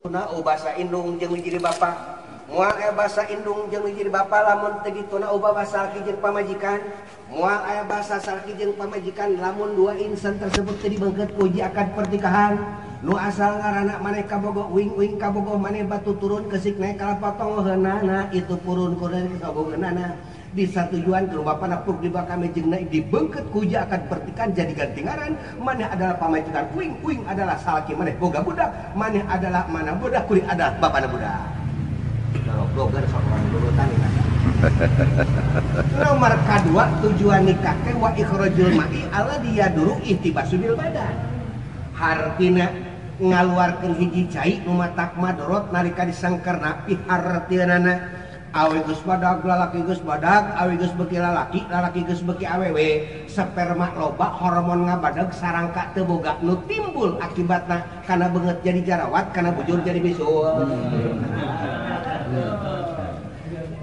Na bahasa indung jeung jadi bapa. Moal aya bahasa indung jeung jadi bapa lamun teu dituna ubah bahasa salaki jeung pamajikan. Moal aya bahasa salaki jeung pamajikan lamun dua insan tersebut teu dibeungkeut ku hiji akad pernikahan. Nu asal ngaranna maneh kabogoh uing-uing kabogoh maneh batu turun kesik naik kalapa tongoheunana itu purun kureun kabogoheunana. Disatujuan ke bapana puk di bakame jeung dibeungkeut ku hiji akad pernikahan jadi ganti ngaran. Maneh adalah pamajikan uing, uing adalah salaki maneh boga budak, maneh adalah mana budak, kuring adalah bapana budak. Blogger sok urang urutan ini. Nomor kedua tujuan nikah teh wa ikhrajul ma'i alladzi yaduru ihtibasu bil badan. Hartina ngaluarkeun hiji cai nu matak madorot nalika disangkerna pihartieunana. Awe geus badag lalaki geus badag, awe geus beuki lalaki, lalaki geus beuki awewe. Sperma loba hormon ngabadag sarangka teu boga nu timbul akibatna kana beungeut jadi jarawat, kana bujur jadi bisul.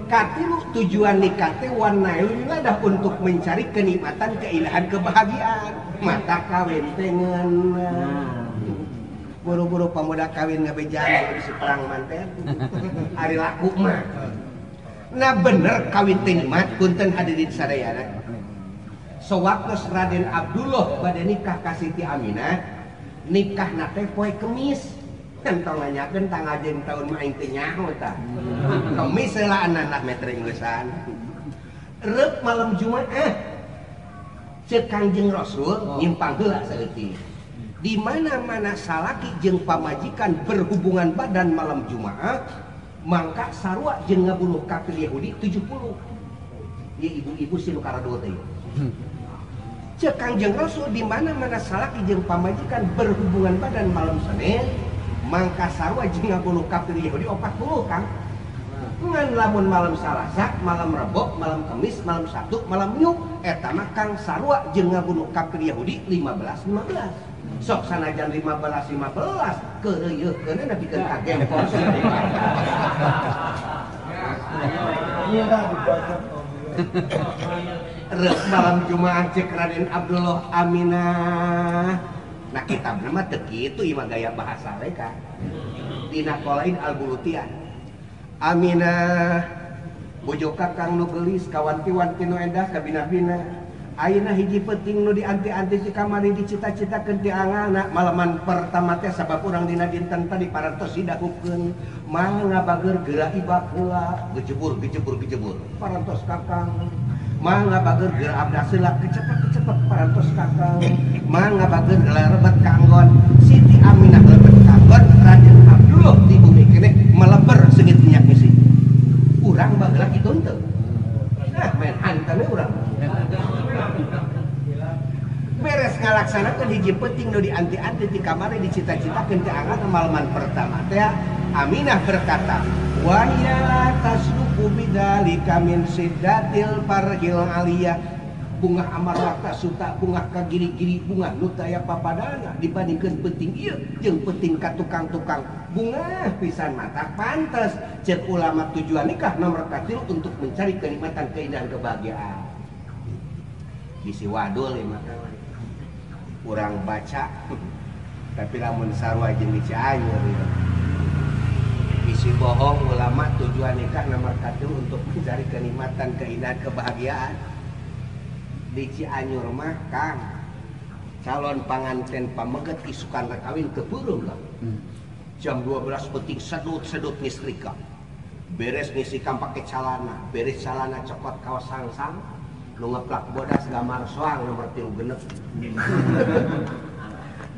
Katilu tujuan nikah teh wanail wiladah untuk mencari kenikmatan, keindahan, kebahagiaan. Mata kawin teh ngeunah. Buru-buru pemuda kawin ngabejaan bisi perang manten. Ari laku mah. Nah bener kawin teh nikmat punten hadirin sadayana. Sewaktu Raden Abdullah bade nikah ka Siti Aminah, nikahna teh poe Kemis. Entong nanyakeun tanggal jeung taun mah aing teu nyaho tah. Kemis heula anak metre geussan. Reup malam Jumat ceuk Kangjeng Rasul nyimpang heula saeutik. Di mana-mana salaki jeung pamajikan berhubungan badan malam Jumat, mangka sarua jeung ngabunuh kafir Yahudi 70. Ieu ibu-ibu si nu karadul teh. Ceuk Kangjeng Rasul di mana-mana salaki jeung pamajikan berhubungan badan malam Senin, mangka sarua jeung ngabunuh kafir Yahudi 40 Kang. Ngan lamun malam Salasa, malam Rebo, malam Kamis, malam Sabtu, malam Minggu eta mah Kang sarua jeung ngabunuh kafir Yahudi 15 15. Sok sanajan 15 15 keureuyeukkeun nepikeun ka gempor. Reuk malam Jumaah ceuk Raden Abdullah Aminah. Nah kitabna mah teu kitu ieu mah gaya bahasa we ka. Dina Qolain Al-Bulutian. Aminah bojo kakang nu geulis kawanti-wanti nu endah kabina-bina. Ayeuna hiji peuting nu dianti-anti ti kamari dicita-citakeun ti angalna malaman pertama teh sabab urang dina dinten tadi parantos didahukeun mangga bager geura ibak heula gejebur gejebur gejebur parantos kakang mangga bager geura abdas heula kecepet-kecepet parantos kakang mangga bager geura rebet kanggon Siti Aminah rebet kanggon Raden Abdullah di bumi keneh meleber seungit minyak misi urang bageula kitu henteu. Nah main hantam we urang. Beres ngalaksanakeun hiji peuting nu dianti-anti ti kamari dicita-citakeun teh angan malaman pertama teh Aminah berkata wa hiya la tasluku bidzalika min siddatil farhil aliyah. Bungah amar wakta suta bungah ka giri-giri bungah nu teu aya papadana dibandingkeun peuting ieu jeung peuting ka tukang-tukang bungah pisan mata pantes ceuk ulama tujuan nikah nomor katilu untuk mencari kenikmatan keindahan kebahagiaan. Bisi wadul ieu mah urang baca tapi lamun sarua jeung di Cianjur ieu. Bisi bohong ulama tujuan nikah nomor katilu untuk mencari kenikmatan keindahan kebahagiaan. Di Cianjur mah Kang calon panganten pameget isukan rek kawin teu peureum lah. Jam 12 peuting sedut-sedut ngistrika. Beres ngistrika pake calana, beres calana cokot kaos sangsang nu ngeplak bodas gamar soang nomor 3 genep.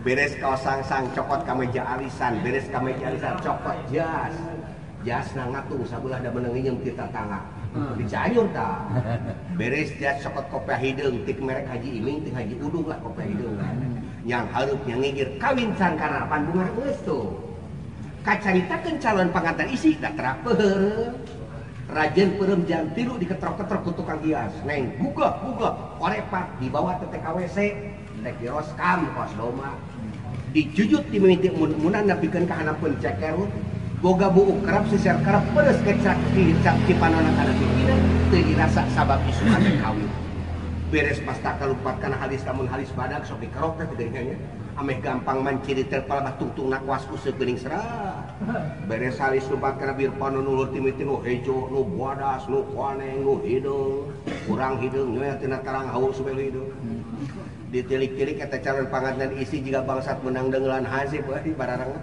Beres kaos sangsang cokot kameja alisan, beres kameja alisan cokot jas. Jasna ngatung sabelah da meunang nginjem ti tatangga. Di Cianjur tah. Beres jas cokot kopiah hideung tik merek Haji Iming ting Haji Udung lah kopiah hideung. Yang hareup yang ngigir kawin can karapan bunga geus tuh. Kacaritakeun calon panganten isi da terapeureuh. Rajen peureum jam 3 diketrok-ketrok ku tukang hias. Neng gugah-gugah korepat dibawa teh TKWC, teh diroskam kos doma. Dijujut di mimiti emun-emunan nepikeun ka handapeun cekerut. Boga buuk kerap siser kerap pedes kecak dicap cipanona kana pikiran teu dirasa sabab isukan teh kawin. Beres pasta kalumpat kana halis lamun halis badag sok dikerok teh geuningan nya. Ameh gampang manciri terpalabah tungtungna kuas useup geuning serah. Beres halis lumpat kana bir panon ulur timiti nu hejo, nu bodas, nu koneng, nu hideung. Kurang hideung nyoel tina tarang hawu supaya hideung. Ditilik-tilik eta calon panganten istri jiga bangsat menang dengeulan hansip euy bararang.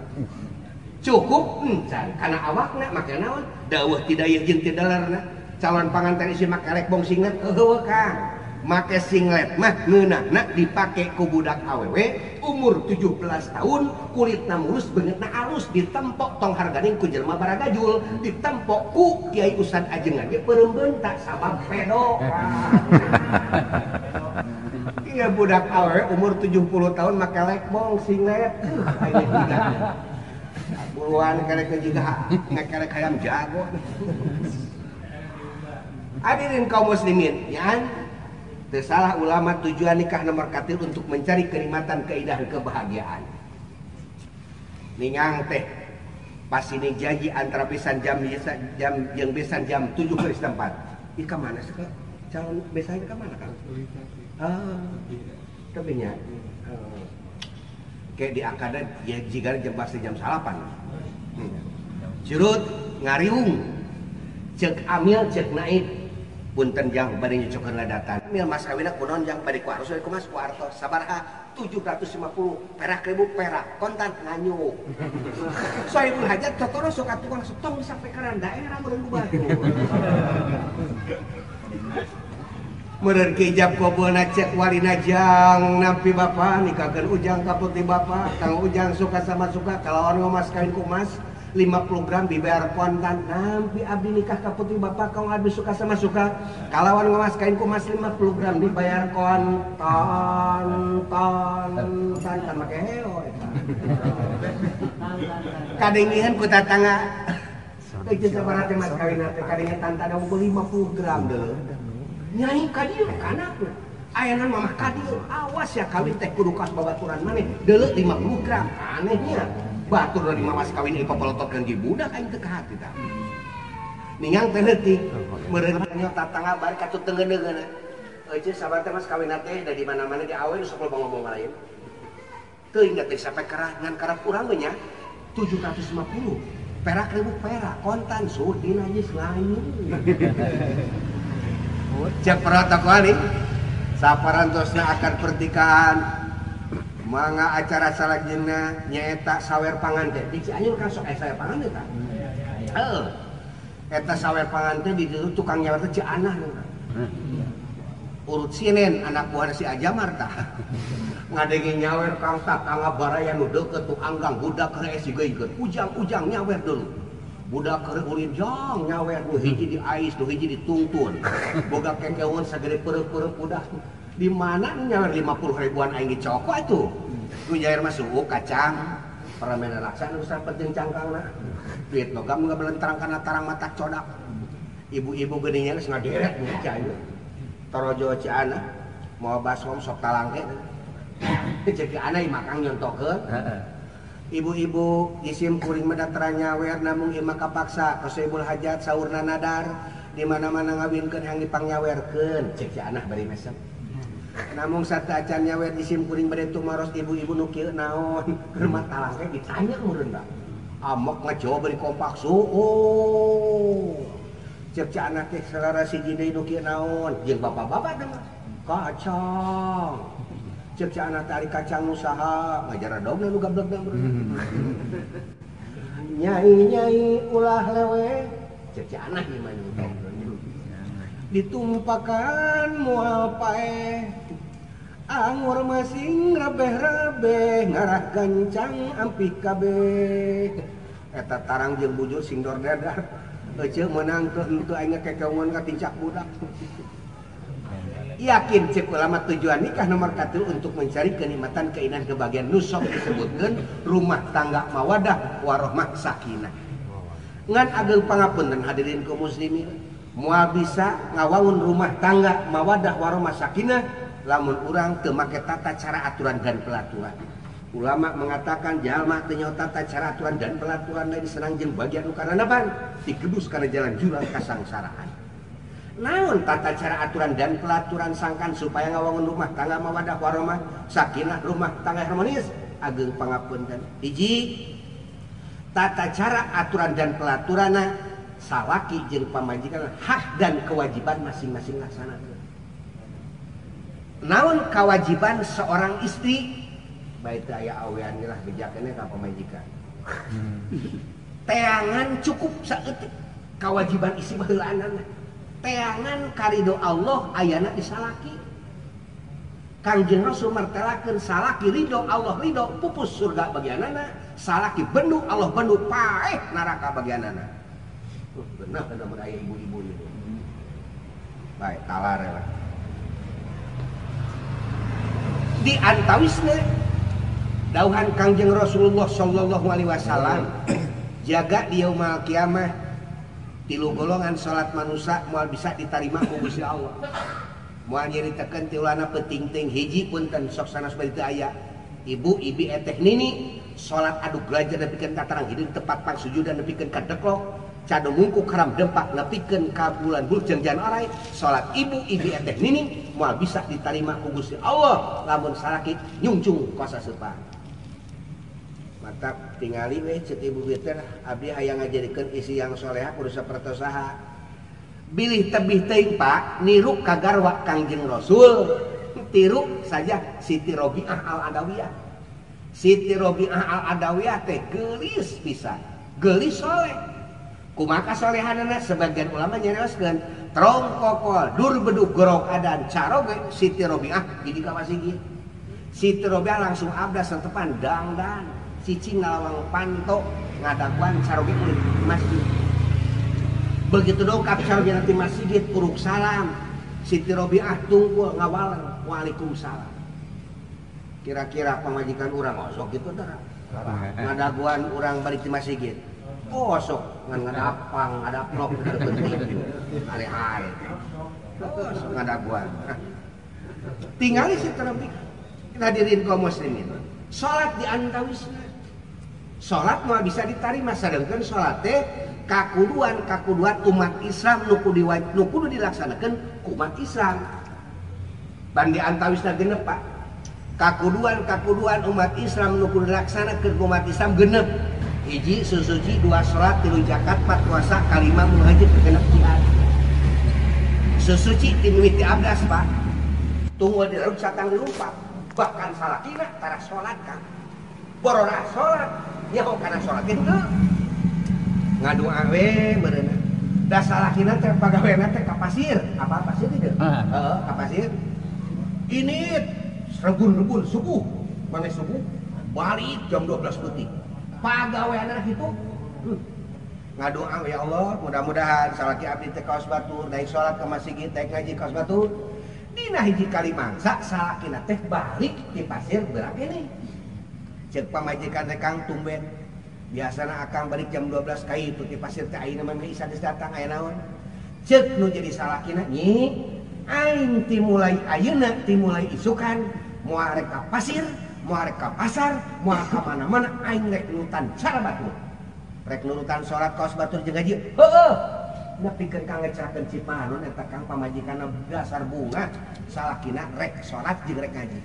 Cukup encan kana awakna make naon? Daweuh ti dayeuh jeung ti dalarna. Calon panganten istri make lekbong singlet heueuh Kang. Make singlet mah ngeunahna dipake ku budak awewe umur 17 tahun kulitna mulus beungeutna alus ditempok tong harganing ku jelema baragajul ditempok ku Kiai Ustad Ajengan ge peureum tak sabab pedo. Iya budak awewe umur 70 tahun make lekbong singlet buruan kerek jiga ngakerek hayam jago. Hadirin kaum muslimin ya. Salah ulama tujuan nikah nomor katil untuk mencari kenikmatan, keindahan, kebahagiaan. Ningang teh pas ini janji antara besan jam jam yang besan jam 7 ke tempat. Ih ka mana sih kak? Calon besan ka mana Kang? Ah, tebingnya. Kayak di akada ya jika jam pasti jam salapan. Curut ngariung. Cek amil cek naik. Punten jang bade nyocokeun ladatan. Mil mas kawinna kunaon jang bade ku arus ku mas ku artos sabaraha 750 perak ribu perak kontan nganyuk. Sohibul hajat totoro sok atuh langsung tong sampai ka daerah meureun ku batu. Meureun kijab kobona cek walina jang nampi bapa nikahkeun ujang ka putih bapa kang ujang suka sama suka kalawan ngomas kawin ku mas 50 gram dibayar kontan nampi abdi nikah ka putih bapak kau abdi suka sama suka kalawan ngamas kain ku mas 50 gram dibayar kontan ton tan tan make heo eta kadengian ku tatangga teh jeung sabaraha teh mas kawin teh kadengian tanta da 50 gram deuleu nyai ka dieu kanakna ayeuna mamah ka dieu awas ya kawin teh kudu kas babaturan maneh deuleu 50 gram anehnya batur dari mamas kawin ieu papelototkeun di budak aing teu ka hati tah. Ningang teh leutik meureun nya tatangga bari katut tengeun-tengeun. Eueuh sabar teh mas kawin teh da di mana-mana di awe nu sok loba ngomong lain. Teuing teh sampai kerah ngan karep urang we nya 750 perak ribu perak kontan sudin najis lain. Cek protokol nih saparantosna akad pernikahan mangga acara salajengna nyaeta sawer panganten di Cianjur kan sok aya sawer panganten tah. Heeh. Eta sawer panganten di ditu tukang nyawer teh Cianah. Urut sinen anak buah si Ajamar tah. Ngadenge nyawer kang tatangga baraya nu deukeut tu anggang budak keur es juga ujang-ujang nyawer dulu. Budak keur ulin jang nyawer nu hiji di ais nu hiji ditungtun. Boga kekeun sagede peureup-peureup budak. Di mana nyawer 50 ribuan aing dicoko atuh. Nu nyawer mah suuk kacang, paramena laksa nu sapenting cangkangna. Duit logam ngabelentarang kana tarang mata codak. Ibu-ibu geuning geus ngaderet nya cai. Torojo Ciana moal baskom sok talangke. Cek Ciana ieu makang nyontokeun. Heeh. Ibu-ibu isim kuring mah datara nyawer namung ieu mah kapaksa ka Sohibul Hajat saurna nadar di mana-mana ngawinkeun hayang dipangyawerkeun cek Ciana bari mesem. Namung satu acan nyawer isim kuring bade tumaros ibu-ibu nu kieu naon keur mah talangke ditanya meureun da. Amok ngajawab bari kompak suuh. Cek Ciana teh salara siji deui nu kieu naon jeung bapak-bapak teh mah kacang. Cek Ciana teh ari kacang nu saha ngajar dogna nu gablekna meureun. Nyai-nyai ulah lewe cek Ciana ieu mah ditumpakan moal paeh anggur masing rebeh-rebeh ngarah gancang ampih kabeh eta tarang jeung bujur sing dor dadar euceu meunang teu henteu aing kekeungeun ka tincak budak. Yakin cek ulama tujuan nikah nomor 1 untuk mencari kenikmatan keindahan kebahagiaan nu sok disebutkeun rumah tangga mawadah warahmah sakinah. Ngan ageng pangapunten hadirin kaum muslimin moal bisa ngawangun rumah tangga mawadah warahmah sakinah lamun urang teu make tata cara aturan dan pelaturan. Ulama mengatakan jalma teu nyaho tata cara aturan dan pelaturan lain senang jeung bagian nu karanaban digedus kana jalan jurang kasangsaraan. Naon tata cara aturan dan pelaturan sangkan supaya ngawangun rumah tangga mawadah warahmah sakinah rumah tangga harmonis. Ageng pangapunten. Hiji tata cara aturan dan pelaturana salaki jeung pamajikan hak dan kewajiban masing-masing laksanakeun. Naon kewajiban seorang istri? Baik teu aya awean ge lah bejakeun ka pamajikan. Teangan cukup saeutik kewajiban istri baheulaanana. Teangan karido Allah ayana di salaki. Kangjeng Rasul martelakeun salaki ridho Allah ridho pupus surga bagianana, salaki bendu Allah bendu paeh neraka bagianana. Bener bener mun aya ibu-ibu ieu. Baik talar lah. Di antawisna dauhan Kangjeng Rasulullah sallallahu alaihi wasallam jaga di yaumul kiamah tilu golongan salat manusia moal bisa diterima ku Gusti Allah. Moal nyaritakeun tiulana penting-ting hiji punten sok sanes bari teu aya. Ibu ibi eteh nini salat adu gelajar nepikeun ka tarang hideung tepat pangsujudan nepikeun ka deklok cado mungkuk haram dempak nepikeun ka bulan buljeung jan orai salat ibu ibi eteh nini moal bisa diterima ku Gusti Allah lamun salaki nyungcung kosa sepan. Mantap tingali we ceuk ibu teh abdi hayang ngajadikeun istri yang soleha kudu sapertos saha. Bilih tebih teuing Pak niru kagarwa Kangjeng Rasul tiru saja Siti Robiah Al-Adawiyah. Siti Robiah Al-Adawiyah teh geulis pisan, geulis soleh. Kumaha solehanana sebagian ulama nyarioskeun trong kokol dur beduk gorok adan caroge Siti Robiah jadi ka masjid. Siti Robiah langsung abdas tepan dangdan cicing ngalawang panto ngadaguan caroge kulit masjid. Begitu dongkap caroge nanti masjid uruk salam Siti Robiah tungkul ngawalan waalaikumsalam. Kira-kira pamajikan urang osok gitu teh ngadaguan urang balik di masjid. Oh sok ngan ngadapang ngadaplok teu penting. Ale-ale. Oh sok ngadaguan. Tingali Siti Robiah. Hadirin kaum muslimin. Salat di antawisna. Salat mah bisa ditarima sadengkeun salat teh kakuduan umat Islam nu kudu dilaksanakeun ku umat Islam. Ban di antawisna genep Pak. Kakuduan umat Islam nu kudu dilaksanakeun ku umat Islam genep. Hiji susuci, dua salat, tilu zakat, empat puasa, kalima muhajir, genep jihad. Susuci ti mimiti abdas Pak. Tunggu di laut satang dilumpat. Bahkan salakina tara salat Kang. Borora salat, nyaho kana salat ge henteu. Ngadoa we meureunna. Da salakina teh pagawena teh ka pasir. Apa pasir teh? Heeh, ka pasir. Ini rebun-rebun subuh, mana subuh balik jam 12 peuting. Pagaweana kitu. Ngadoa ya Allah, mudah-mudahan salaki abdi teh kaos batur, daek salat ka masjid, daek ngaji kaos batur. Dina hiji kali mangsa salakina teh balik di pasir berak ini. Ceuk pamajikan teh Kang tumben. Biasana akang balik jam 12 ka itu di pasir teh ayeuna mah isa geus datang aya naon. Ceuk nu jadi salakina nyi aing ti mulai ayeuna ti mulai isukan moal rek ka pasir, moal rek ka pasar, moal ka mana-mana aing rek nurutan cara batur. Rek nurutan salat kaos batur jeung ngaji. Heueuh. Nepikeun ka ngecrakeun Cipanon eta Kang pamajikanna dasar bunga salakina rek salat jeung rek ngaji.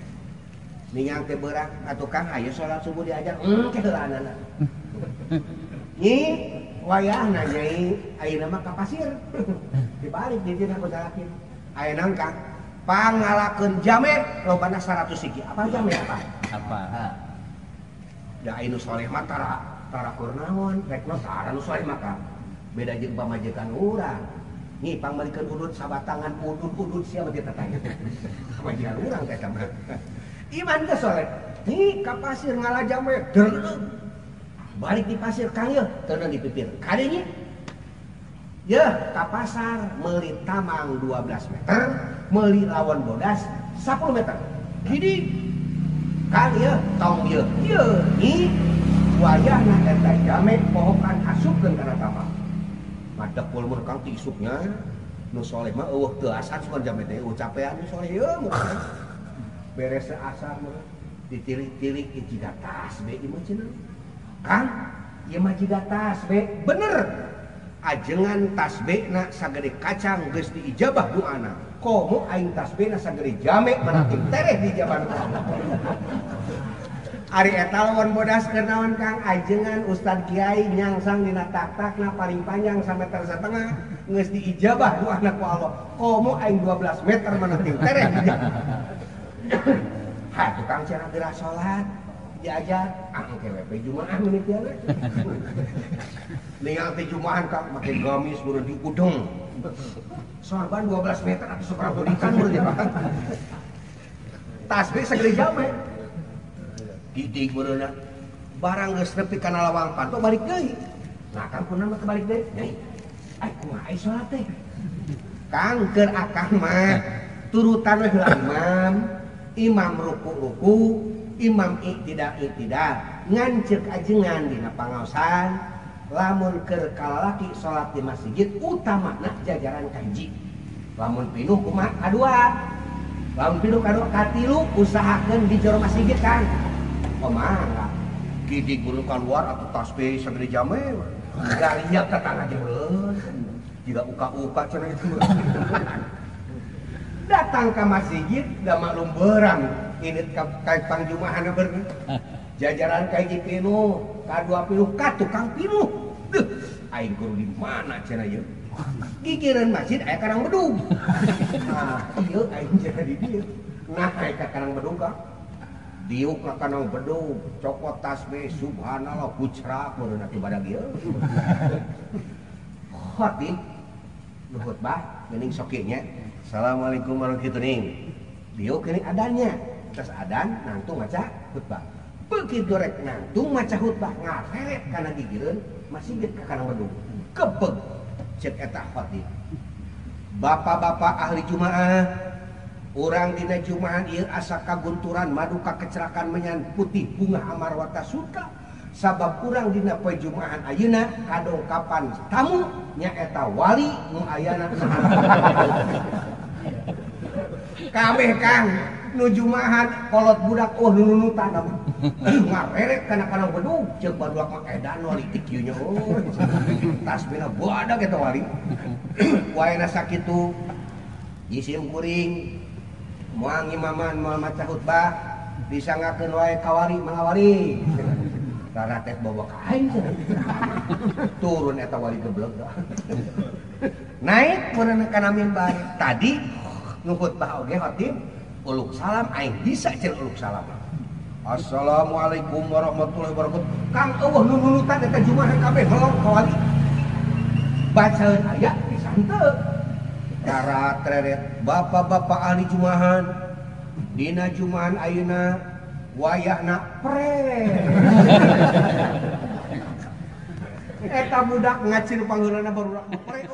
Ningang teh beurang atuh Kang ayo salat subuh diajar ke heulaanana. Nyi wayahna nyai ayeuna mah ka pasir. Dibalik di dieu ku salakina. Aya naon Kang? Pangalakeun jame lobana 100 hiji. Apa jame apa? Apa? Da anu soleh mah tara keur naon, rekna tara nu soleh mah Kang. Beda jeung pamajikan urang. Nyi pangmalikeun udud sabatangan udud-udud sia mah tanya. Pamajikan urang teh eta mah. Iman teh soleh. Nyi ka pasir ngala jame dereup. Balik di pasir Kang yeuh, teu di pipir. Kade nyi? Yeuh ka pasar meuli tamang 12 meter, meuli lawon bodas 10 meter. Gini. Kang yeuh tong yeuh. Yeuh nyi wayahna eta jame pohokan asupkeun kana tamang. Madekul mun Kang ti isuknya nu soleh mah eueuh teu asar sugan jame teh eueuh capean nu soleh yeuh mun. Beres asar mah ditilik-tilik jiga tas be ieu mah cenah. Kang, ieu mah jiga tas be. Bener. Ajengan tasbihna sagede kacang geus diijabah doana. Komo aing tasbihna sagede jame manating tereh diijabah doana. Ari eta lawan bodas keur naon Kang ajengan Ustad Kiai nyangsang dina taktakna paling panjang sameter setengah geus diijabah doana ku Allah. Komo aing 12 meter mana ting tereh. Ha tukang cenah geura salat diajar angke we jumaah mimitiana. Ningal teh jumahan Kang make gamis meureun diudeng. Sorban 12 meter atuh sabaraha bodikan meureun ya. Tasbih sagede jame. Didik meureunna barang geus nepi kana lawang panto balik deui. Nah Kang kunaon mah balik deui? Nyai. Ai kumaha ai salat teh? Kang keur akang mah turutan we heula imam, imam ruku-ruku, imam i'tidal-i'tidal. Ngan ceuk ajengan dina pangaosan lamun keur kalalaki salat di masjid utamana jajaran kahiji. Lamun pinuh kumaha kadua. Lamun pinuh kadua katilu usahakeun di jero masjid Kang. Kumaha gidig bulu keluar atau tasbih sagede jame garinya tetangga jeung jiga uka-uka cenah itu. Datang ke masjid da maklum berang init ka pangjumahan ber jajaran ka hiji pinuh kadua pinuh ka tukang pinuh. Duh aing kudu di mana cenah ieu gigireun masjid aya karang bedug. Nah ieu aing cenah di dieu. Nah aya ka karang bedug ka diuk ka kanang bedug cokot tasbih subhanallah kucrak meureun atuh badag ieu. Khatib nu khutbah geuning sok ieu nya. Assalamualaikum warahmatullahi wabarakatuh. Diuk geuning adannya. Terus adan nangtung maca khutbah. Begitu rek nangtung maca khutbah ngareret kana gigireun masjid ka kanang bedug. Kebeg ceuk eta khatib. Bapak-bapak ahli jumaah urang dina jumahan ieu asa kagunturan madu kakecerakan menyan putih bunga amarwata suka sabab urang dina poe jumahan ayeuna kadongkapan tamu nyaeta wali nu ayana. Kabeh Kang nu jumahan kolot budak oh nu nunutan ngareret kana kana bedug ceuk barudak mah edan wali ti kieu nya oh tasbihna badag eta wali. Waena sakitu jisim kuring moal ngimaman moal maca khutbah disangakeun wae ka wali mangawali. Raratet bawa ka aing turun eta wali geblek. Naik meureun kana mimbar tadi nu khutbah oge khatib uluk salam aing bisa ceuk uluk salam. Assalamualaikum warahmatullahi wabarakatuh. Kang eueuh nu nunutan eta jumahan kabeh melong ka wali. Bacaeun aya bisa henteu. Reret bapak-bapak ahli jumahan dina jumahan ayeuna wayahna pre. Eta budak ngacir panggeulana barudak pre.